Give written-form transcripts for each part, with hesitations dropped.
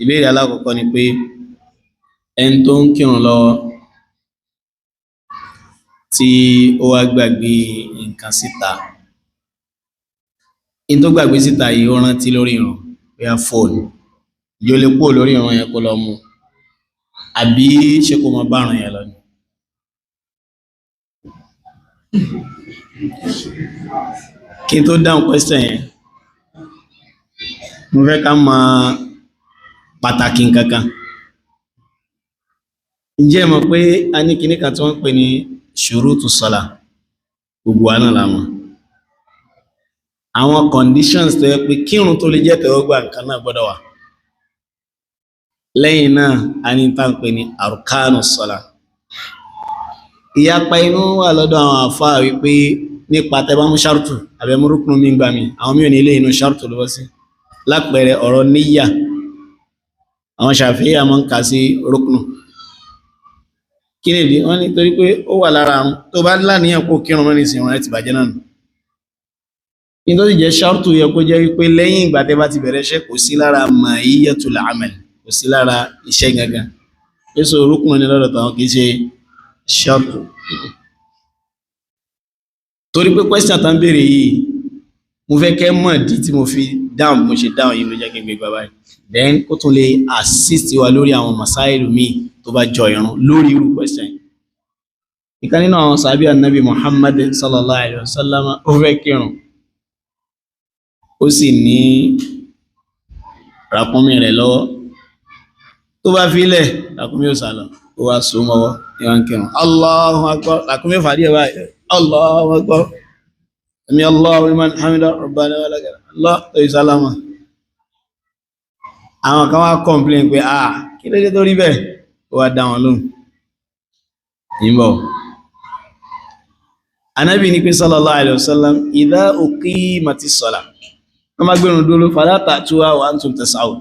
Ìbéèrè alákọ̀ọ́kọ́ ni pé ẹni tó ń kírun lọ́wọ́ tí ó wá gbàgbé nǹkan síta, in tó gbàgbé síta yìí ó rántí lórí ìrun, bóyá fóònù, ǹjẹ́ ó lè kúrò lórí ìrun yẹn kó lọ mú, àbí ṣé kó máa bá ìrun yẹn lọ ni? Kí n tó dáhùn question yẹn, mo fẹ́ ká mọ̀ pàtàkì nǹkan kan. Ǹjẹ́ ẹ mọ̀ pé a ní kinní kan tí wọ́n ń pè ní ṣurutu sọ́lá? Gbogbo wa náà la mọ̀. Àwọn conditions tó yẹ pé kírun tó lè jẹ́ tẹ́wọ́gbà nǹkan náà gbọ́dọ̀ wà. Lẹ́yìn náà, a ní tá ń pè ní arkanu sọ́lá. Ìyapa inú wà lọ́dọ̀ àwọn àfáà wípé nípa tẹ́ bá mú ṣárùtù àbí mú rúkúnú mi gbà mí, àwọn mí ò ní ilé inú ṣárùtù ló bọ́ sí. Lápẹẹrẹ ọ̀rọ̀ níyà, àwọn Ṣàfi'íyà máa ń kà sí rúkúnú. Kí nìdí? Wọ́n ní torí pé ó wà lára àrùn tó bá láníyàn kó kírun mọ́ nísìnyí, wọn ti bàjẹ́ náà nù. Ní tó sì jẹ́ ṣárùtù yẹ kó jẹ́ wípé lẹ́yìn ìgbà tẹ́ bá ti bẹ̀rẹ̀ iṣẹ́ kò sí lára mahiyyatul amal, kò sí lára iṣẹ́ gangan. Èso rúkúnú ni lọ́dọ̀ tàwọn, kì í ṣe ṣárùtù. Torí pé question tá ń béèrè yìí, mo fẹ́ kẹ́ mọ̀ dí tí mo fi dáhùn mo ṣe dáhùn yìí ló jẹ́ kí n gbé gbà báyìí. Then kó tún lè assist wa lórí àwọn masáìlú míì tó bá jọ ìrun lórí irú question yìí. Ìkan nínú àwọn sàábí ànábì Muhammad sallallahu alayhi wa sallam, ó fẹ́ kírun, ó sì ní ràkúnmí rẹ̀ lọ́wọ́. Tó bá filẹ̀, ràkúnmí ò sálọ, ó wá so mọ́wọ́ ní wọ́n ń kírun. Allahu akbar, ràkúnmí ò fàdí ẹ̀ báyìí. Allahu akbar, sami Allahu liman hamida, rabbana wa lakal Allah tó ìsálámà. Àwọn kan wá complain pé ah, kí ló dé tó rí bẹ́ẹ̀? Ó wá dá wọn lóhùn. Yìnbọ̀. Anábì ní pé sallallahu alayhi wa sallam, idha uqimatis salah. Wọ́n máa gbérun dúró, fala ta'tuha wa antum tas'un.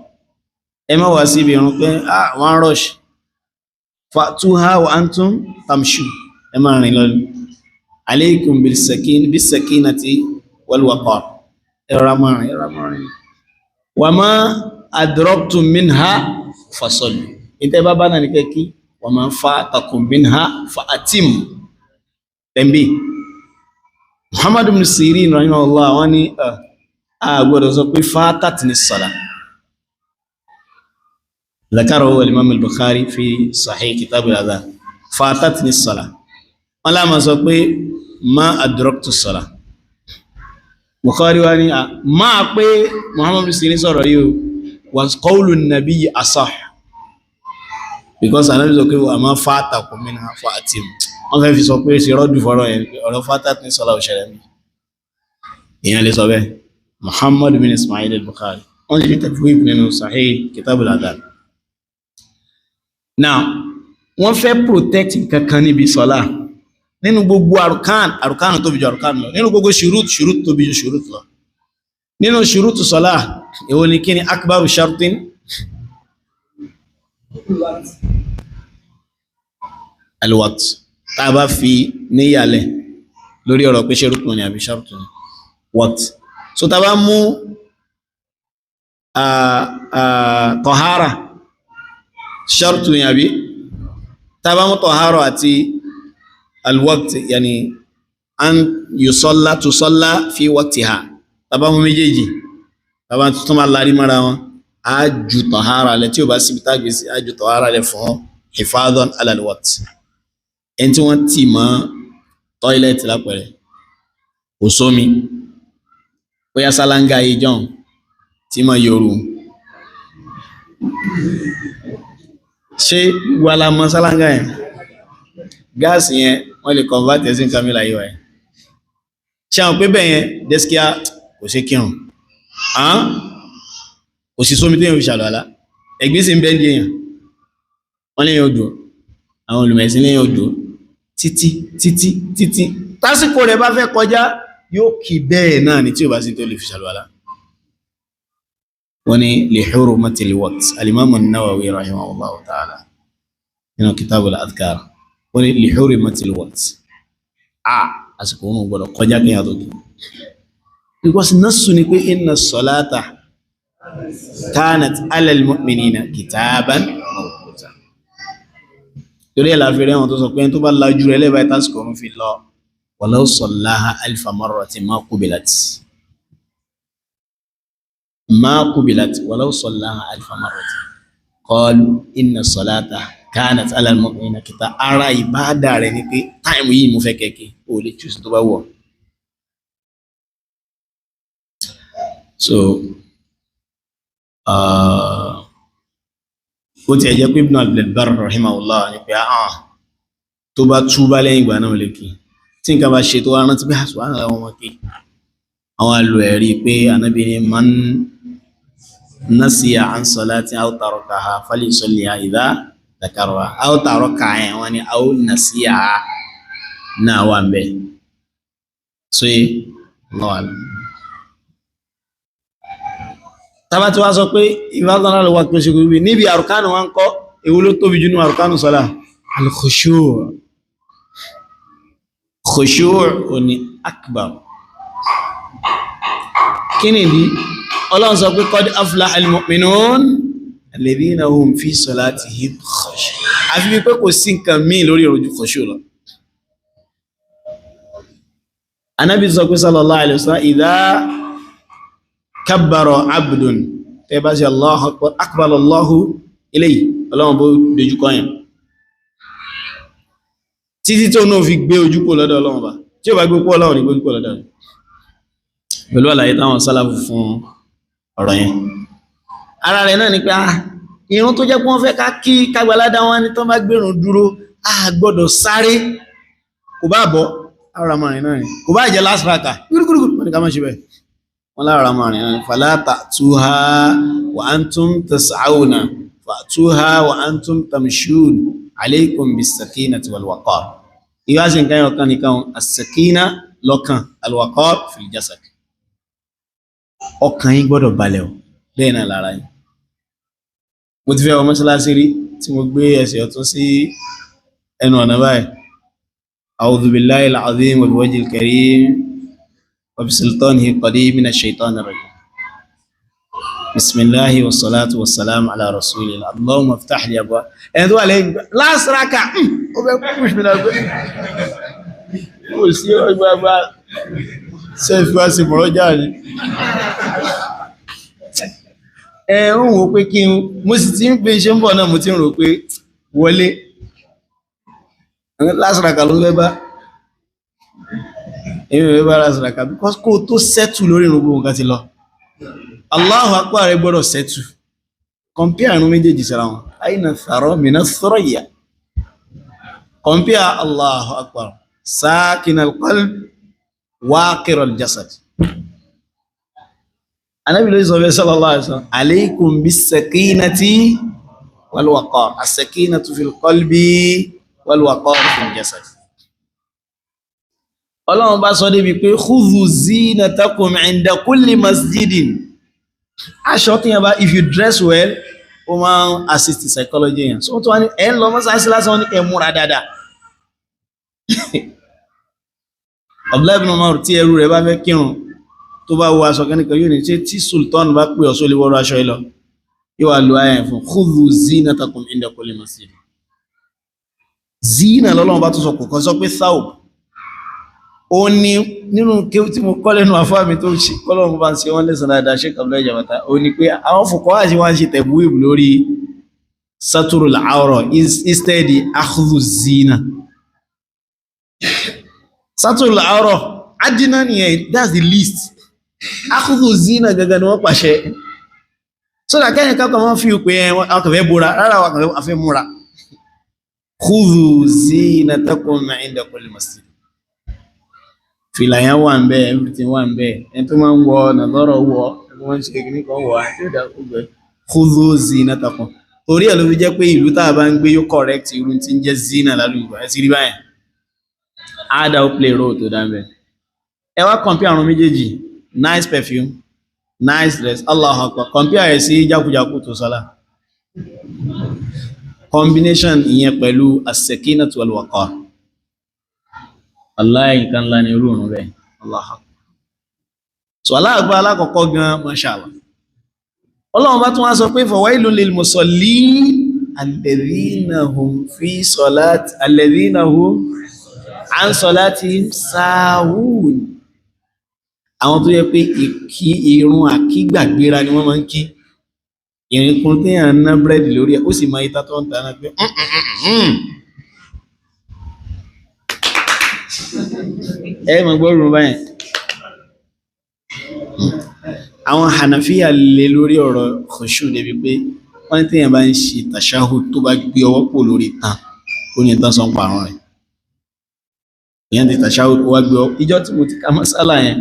Ẹ má wá síbi ìrun pé ah, wọ́n rush. Fa'tuha wa antum tamshu. Ẹ máa rìn lọ. Alaykum bis-sakinati wal waqar. Ẹ rọra máa rìn, ẹ rọra máa rìn. Wa ma adraktum minha fasallu. Ìtẹ́ bá bá náà ní kẹ́kí, wa ma fatakum minha fa atimmu. Tẹ̀m̀bí. Muhammad ibn Sirin rahimahullah, wọ́n ní a gbọ́dọ̀ sọ pé fatatni salah. Zakarahu al-Imam al-Bukhari fi Sahih Kitab al-Adhan. Fatatni salah. Wọ́n láàmà sọ pé ma adraktu salah. Bukhari wá ní a máa pé Muhammad ibn Sirin sọ̀rọ̀ yìí o, wa qawlu an-nabiy asah. Because Ànábì sọ pé wa ma fatakum minha fa atimmu. Wọ́n fẹ́ fi sọ pé ṣe rọ́dù fọ́rọ̀ yẹn, ọ̀rọ̀ fatatni salah òṣèlè mi. Èèyàn lè sọ bẹ́ẹ̀. Muhammad bin Ismail al-Bukhari. Wọ́n ti tafwid nínú Sahih Kitab al-Adhan. Now, wọ́n fẹ́ protect nǹkan kan níbi sọ́lá. Nínú gbogbo arkan, arkan tóbi ju arkan lọ. Nínú gbogbo shurut, shurut tóbi ju shurut lọ. Nínú shurut sọ́lá, èwo ni kí ni akbaru shartin? Alwaqt. Tá a bá fi níyàlẹ̀ lórí ọ̀rọ̀ pé ṣe rúkùn ni àbí shartun ni. Waqt. So tá a bá mú tọ̀hárà shartu ni àbí tá a bá mú tọ̀hárà àti alwaqt, yani an yusalla tusalla fi waqtiha, tá a bá mú méjèèjì, tá a bá tún máa lárí mọ́ra wọn, á ju tọ̀hárà lẹ tí ò bá síbi tá gbèsè, á ju tọ̀hárà lẹ fún hifadhan ala alwaqt. Ẹni tí wọ́n tì mọ́ tọ́ílẹ̀tì lápẹ̀rẹ̀ kò sómi, bóyá sálángà yìí jọun tí mọ́ yòrò, ṣé wà la mọ́ sálángà yẹn? Gáàsì yẹn wọ́n lè convert ẹ̀ sí nǹkan mi láyé wa yẹn. Ṣé àwọn pé bẹ́ẹ̀ yẹn dẹ́síkíá kò ṣe kírun, kò sí sómi téèyàn fi ṣàlùwàlá, ẹ̀gbin sì ń bẹ́ ń di èèyàn, wọ́n léèyàn odò, àwọn olùmẹ̀sìn léèyàn odò títí títí títí tásìkò rẹ̀ bá fẹ́ kọjá yóò kí bẹ́ẹ̀ náà ni tí ò bá sí tó lè fi ṣàlùwàlá. Wọ́n ní li hurmatil waqt, al-Imam an-Nawawi rahimahullahu ta'ala nínú kitab al-Adhkar, wọ́n ní li hurmatil waqt, a àsìkò wọn gbọ́dọ̀ kọjá kí yàtọ̀ kí, because nasu ni pé inna salata Kanat ala al-mu'minina kitaban mawquta. Torí ẹ̀ láfi rẹ̀ wọn tó sọ pé tó bá lajú rẹ̀ lẹ́bàá ìtàsìkò òun fi lọ, walau sallaha alfa marratin ma qubilat. Ma qubilat walau sallaha alfa marratin. Qalu inna salata kanat ala al-mu'minina kitab. Ara ìbáàdà rẹ̀ ni pé táìmù yìí mo fẹ́ kẹ́kẹ́, o lè choose tó bá wọ̀. So, ó ti ẹ̀jẹ́ pé Ibn Abdul Barr rahimahullah ni pé tó bá túbá lẹ́yìn ìgbà náà lè kí. Tí nǹkan bá ṣe tó wá rántí pé àṣùwárà àwọn ọmọ kí. Àwọn alò ẹ̀rí pé Ànábì ní man nasiya an salati aw tarakaha falyusalliha idha dhakaraha. Aw tarakaha yẹn wọ́n ní aw nasiyaha náà wà ń bẹ̀. So, Allahu a'lam. Tàbá tí wá sọ pé ìbátan lọ wà pèsè gbogbo níbi àrùkánù wọn kọ́, èwo ló tóbi jù nínú àrùkánù sọ́lá? Al-khushu'. Khushu' ò ní akbar. Kí ni ìdí? Ọlọ́run sọ pé qad aflaha al-mu'minun alladhina hum fi salatihim khashi'un. Àfi bí pé kò sí nǹkan míì lórí ìròjú khushu' lọ. Anábì sọ pé sallallahu alaihi wasallam idha kabbara abdun, tẹ́ bá ṣe Allahu akbar, akbar Allahu ilayhi, Ọlọ́run bó dojúkọ yẹn títí tó náà fi gbé ojú kò lọ́dọ̀ Ọlọ́run bá, tí ó bá gbé kó Ọlọ́run ní gbójú kò lọ́dọ̀ rẹ̀, pẹ̀lú àlàyé táwọn sálàfù fún ọ̀rọ̀ yẹn. Ara rẹ̀ náà ni pé irun tó jẹ́ pé wọ́n fẹ́ ká kí kágbáládá wọn ní tán bá gbérun dúró, a gbọ́dọ̀ sáré, kò bá bọ́ ara márùn náà ni, kò bá jẹ́ last raka gúrúgúrú wọ́n ní ká má ṣe bẹ́ẹ̀, wọ́n lára márùn náà ni fala ta'tuha wa antum tas'auna fa'tuha wa antum tamshun alaykum bis-sakinati wal-waqar. Ìwá sí nǹkan ọ̀kan nìkan, as-sakina lọ́kàn, al-waqar fil jasad. Ọkàn yín gbọ́dọ̀ balẹ̀ o, bẹ́ẹ̀ náà lára yín. Mo ti fẹ́ wọ mọ́ṣáláṣí rí tí mo gbé ẹsẹ̀ ọ̀tún sí ẹnu ọ̀nà báyìí. A'udhu billahi al-azim wa biwajhil karim wa bisultanihi qadim minash shaitanir rajim. Bismillahi wa salatu wa salam ala rasulillah. Allahumma iftah li abwa. Ẹni tó wà lẹ́yìn last raka, ó fẹ́ push mi lọ pé kò sí ọgbàgbà sẹ́fì wá sí mọ̀rọ́jà ni. Ẹ ń wò pé kí n, mo sì ti ń gbé iṣẹ́ ń bọ̀ náà, mo ti ń rò pé wọlé. Last raka ló fẹ́ bá. Èmi ò fẹ́ bá last raka because kó tó settle lórí ìrun gbogbo nǹkan ti lọ. Allahu akbar rẹ gbọ́dọ̀ settle. Compare àrùn méjèèjì síra wọn. Aina thara mina thuraya. Compare Allahu akbar. Sakin al-qalb, waqir al-jasad. Ànábì ló sọ bẹ́ẹ̀ sallallahu alaihi wasallam, alaykum bis-sakinati wal-waqar. As-sakinatu fil qalbi wal-waqar fil jasad. Ọlọ́run bá sọ débi pé khudhu zinatakum inda kulli masjidin. Aṣọ tí yẹn bá, if you dress well, ó máa ń assist psychology yẹn. So tó wá ní ẹ̀ ń lọ mọ́sáàsì lásán ní kẹ́ múra dáadáa. Abdullahi ibn Umar tí ẹrú rẹ̀ bá fẹ́ kírun tó bá wọ aṣọ kẹ́nìkan yóò ní ṣe tí sultan bá pè ọ́ sólè wọ́rọ̀ aṣọ yìí lọ, yóò wá lo ayẹ̀ fún khudhu zinatakum inda kulli masjid. Zina lọ́lọ́run bá tún sọ, kò kàn sọ pé thawb. Ó ní nínú kéwú tí mo kọ́ lẹ́nu àfáà mi tó ṣe kọ́lọ́run bá ń ṣe wọ́n lẹ́sàn dáadáa Sheikh Abdullahi Jabata, ó ní pé àwọn fuqaha àti wọ́n ṣe tẹ̀búwìbù lórí saturul awra instead akhdhu zina. Saturul awra adínà nìyẹn, that's the least. Akhdhu zina gangan ni wọ́n pàṣẹ. So that kẹ́yìn kankan wọ́n fi pé wọn kàn fẹ́ bóra, rárá wọn kàn fẹ́ múra. Khudhu zinatakum inda kulli masjid. Fìlà yẹn wà ń bẹ, everything wà ń bẹ, ẹni tó máa ń wọ nàlọ́rọ̀ wọ, ẹni tó máa ń ṣe kìíní kan wọ, àti ìdá gbogbo ẹ̀. Khudhu zinatakum. Torí ẹ̀ ló fi jẹ́ pé ìlú tá a bá ń gbé yóò correct irú tí ń jẹ́ zina lálùgbò, ẹ ti rí báyẹn. Ada ó play role tó dá ń bẹ. Ẹ wá compare àrùn méjèèjì, nice perfume, nice dress, Allahu Akbar, compare ẹ̀ sí jákujàku tó sọ́lá. Combination ìyẹn pẹ̀lú as-sakinatu wal-waqar. Wallahi nǹkan ńlá ni irú òrùn bẹ́ẹ̀. Allahu Akbar. So aláàgbà alákọ̀ọ́kọ́ gan, mashallah. Ọlọ́run bá tún wá sọ pé fawailun lil musallin alladhina hum fi salati alladhina hum an salatihim sahun. Àwọn tó yẹ pé ìkí irun àkígbàgbéra ni wọ́n máa ń kí. Ìrìnkún tí à ń ná búrẹ́dì lórí ẹ̀, ó sì máa ìta tó ń tàná pé ẹ mọ̀ gbọ́rùn báyìí. Àwọn Hànàfíyà lè lórí ọ̀rọ̀ khushu débi pé wọ́n ní téèyàn bá ń ṣe tàṣáhù tó bá gbé ọwọ́ pò lórí tán, ó ní tán sọ ń parun rẹ̀. Èèyàn ti tàṣáhù ó wá gbé ọwọ́. Ìjọ tí mo ti ka masala yẹn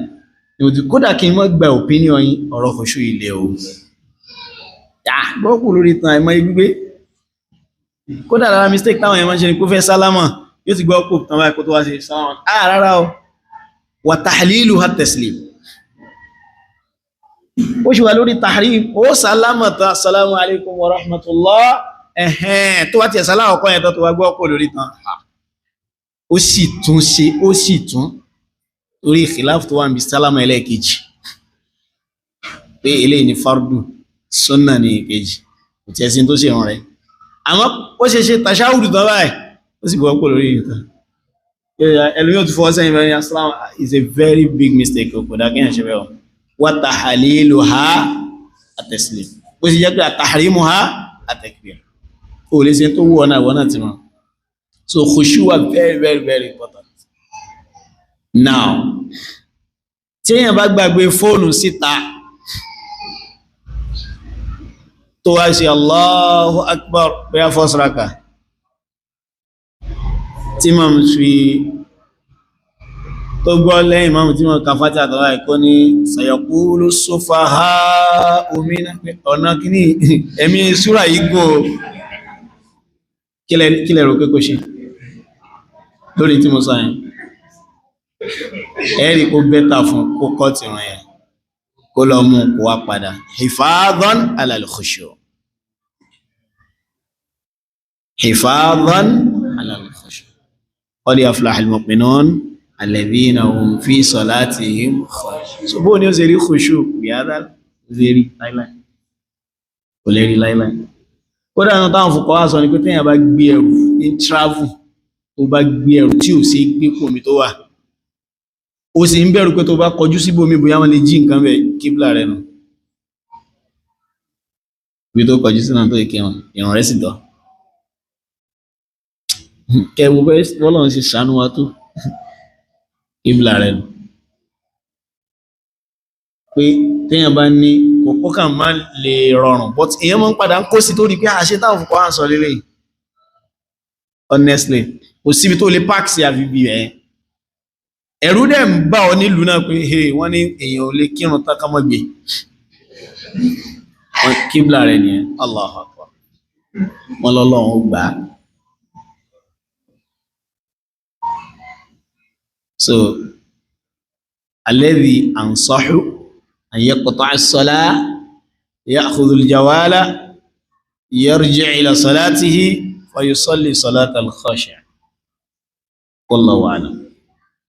ni mo ti kódà kí n má gba opinion yín, ọ̀rọ̀ khushu ilé o. Gbọ́ pò lórí tán àìmọ́ gbígbé. Kódà lára mistake táwọn èèyàn máa ń ṣe ni kó fẹ́ sálámà, yóò ti gbọ́ pò tán báyìí kó tó wá ṣe sálámà. Ah, rárá o. Wa tahliluha taslim. Ó ṣe wà lórí tahrim, ó sálámà tán, assalamu alaikum wa rahmatullah, ẹ̀hẹ́n tó wá ti ẹ̀sálà ọkọ̀ yẹn tán tó wá gbọ́ pò lórí tán. Ó sì tún ṣe, ó sì tún torí khilaf tó wà níbi sálámà ẹlẹ́ẹ̀kejì pé eléyìí ni fardu, sunna ní ìkejì, kò tí ẹsìn tó ṣe rán rẹ̀. Àmọ́ ó ṣe ṣe tàṣáhùdù tán báyìí, ó sì gbọ́ pò lórí ìtàn. Ẹlòmíì ò tún fọwọ́ sẹ́yìn bẹ́ẹ̀ ni assalamu is a very big mistake, kò dá kéèyàn ṣe bẹ́ẹ̀ o. Wa tahliluha at-taslim, bó ṣe jẹ́ pé tahrimuha at-takbir, ó lè ṣe tó wù ọ́ náà, ìwọ náà ti mọ̀. So khushu wà very very very important. Now, tí èèyàn bá gbàgbé fóònù síta tó wá ṣe Allahu Akbar bóyá first raka tí màá fi tó gbọ́ lẹ́yìn máa tí wọ́n ka Fatiha àtàwà ẹ̀kọ́ ní sayaqulu sufaha'u minna, ọ̀nà kíní ẹ̀mí súrà yìí gùn o. Kílẹ̀ rò pé kó ṣe lórí tí mo sọ yẹn? Ẹ̀rí kó bẹ́tà fún kó kọ́ ti ràn yẹn, kó lọ mú kó wá padà. Hifadhan ala al-khushu', hifadhan ala al-khushu'. Qad aflaha al-mu'minun alladhina hum fi salatihim khashi'un. So bó ní ó ṣe rí khushu' bí á lè rí láíláí, kò lè rí láíláí. Kódà náà táwọn fòkọ́ wá sọ ni pé téèyàn bá gbé ẹrù ní travel, tó bá gbé ẹrù tí ò sí gbé pòmí tó wà, ó sì ń bẹ̀rù pé tó bá kọjú síbòmí bóyá wọ́n lè jí nǹkan bẹ̀, kíblà rẹ̀ nù. Ibi tó kọjú sí náà tó ìkẹwọn, ìrùn rẹ̀ sì tọ́. Kẹwo bẹ́ẹ̀ bọ́lọ́run ṣe ṣàánú wa tó, kíblà rẹ̀ nù. Pé téèyàn bá ní kò kàn má lè rọrùn, but èèyàn máa ń padà ń kó sí torí pé àṣẹ táwọn fòkọ́ wá ń sọ lélẹ̀. Honestly, kò síbi tó lè park sí àfi bí ẹ̀. Ẹ̀rù dẹ̀ ń bà ọ́ nílùú náà pé hey, wọ́n ní èèyàn ò lè kírun tán ká má gbé. Kíblà rẹ̀ nìyẹn, Allahu Akbar. Wọ́n lọ́lọ́run ó gbà á. So, alladhi ansahu an yaqta'a as-salah, ya'khudhu al-jawala, yarji' ila salatihi, fa yusalli salata al-khashi'. Wallahu a'lam.